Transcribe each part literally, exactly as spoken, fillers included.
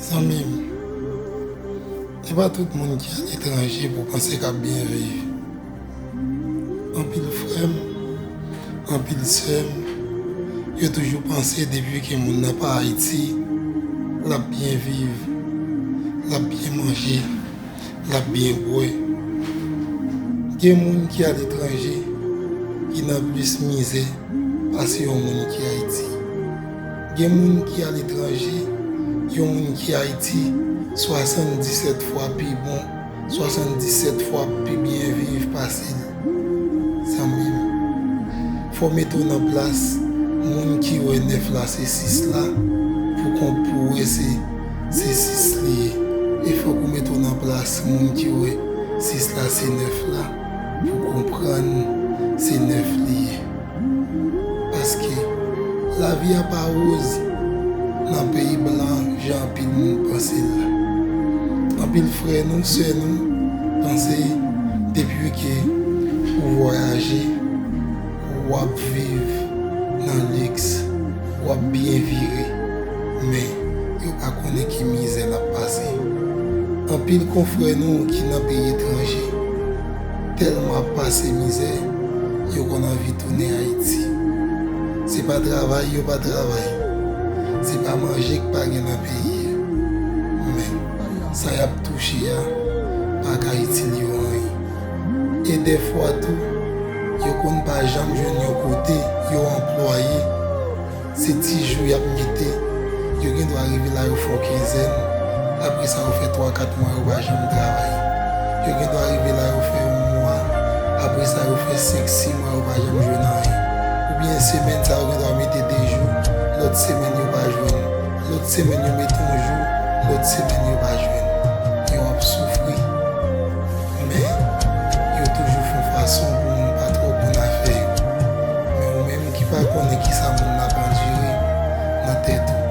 Zanmi m, e pa tout moun ki aletranje pou w panse k ap byen viv. Anpil frè m, anpil sè m, yo toujou panse depi ke moun nan pa Ayiti, l ap byen viv, l ap byen manje, l ap byen bwè. Gen moun ki aletranje ki nan plis mizè pase yon moun ki Ayiti. Gen moun ki aletranje, yon moun ki Ayiti, swasanndisèt fwa pi bon, swasanndisèt fwa pi byen viv pase l. Zanmi m, fò w mete w nan plas moun ki wè nèf la se sis la, pou konp pou wè se, se sis li ye. E fòk ou mete w nan plas moun ki wè sis la se nèf la, pou konprann se nèf li ye. Paske lavi a pa woz nan peyi blan jan anpil moun panse l la. Anpil frè nou, sè nou panse depi ke ou vwayaje, w ap viv nan liks, w ap byen vire, men yo pa konnen ki mizè n ap pase. Anpil konfrè nou ki nan peyi etranje, tèlman ap pase mizè, yo konn anvi tounen Ayiti. Se pa travay yo pa travay, se pa manje k pa gen nan peyi a. Men, sa y ap touche a pa ka itil yo anyen. E dèfwa tou, yo konn pa janm jwenn yon kote yo anplwaye. Se ti jou y ap mete. Yo gen dwa rive la, yo fè yon kenzèn. Apre sa, yo fè twa, kat mwa, yo pa janm travay. Yo gen dwa rive la, yo fè yon mwa. Apre sa, yo fè senk, sis mwa, yo pa janm jwenn anyen. Oubyen semèn sa, yo gen dwa mete de jou. Lòt semèn, yo pa jwenn. Lòt semèn, yo mete yon jou. Lòt semèn, yo pa jwenn. Yo ap soufri. Men, yo toujou fè yon fason pou moun pa twò konn afè yo. Men ou menm ki pa konnen kisa moun nan ap andire nan tèt ou,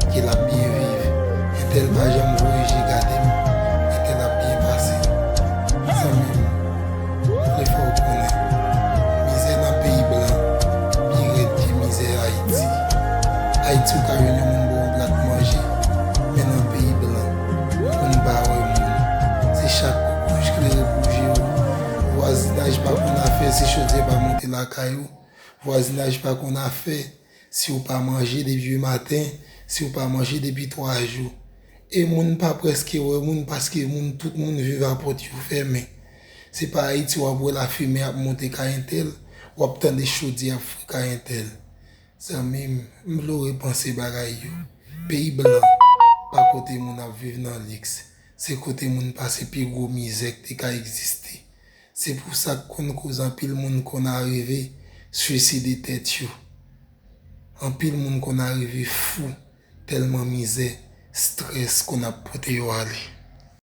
ke l ap byen viv. Entèl pa janm voye je gade m, entèl ap byen pase. Zanmi m, m vle fè w konnen, mizè nan peyi blan pi rèd ke mizè Ayiti. Ayiti, ou ka jwenn yon moun ba w yon plat manje, men nan peyi blan, moun pa wè moun. Se chak koukouch klere pou je w. Vwazinaj pa konn afè si chodyè pa monte lakay ou. Vwazinaj pa konn afè si w pa manje depi maten, si w pa manje depi twa jou. E moun pa prèske wè moun, paske moun, tout moun viv a pòt yo fèmen. Se pa Ayiti w ap wè lafimen ap monte kay entèl, w ap tande chodyè ap fre kay entèl. Zanmi m, m vle w repanse bagay yo. Peyi blan pa kote moun ap viv nan liks. Se kote moun pase pi gwo mizè k te ka egziste. Se pou sa k konn koz anpil moun konn arive swiside tèt yo. Anpil moun konn arive fou tèlman mizè, estrès konn ap pote yo ale.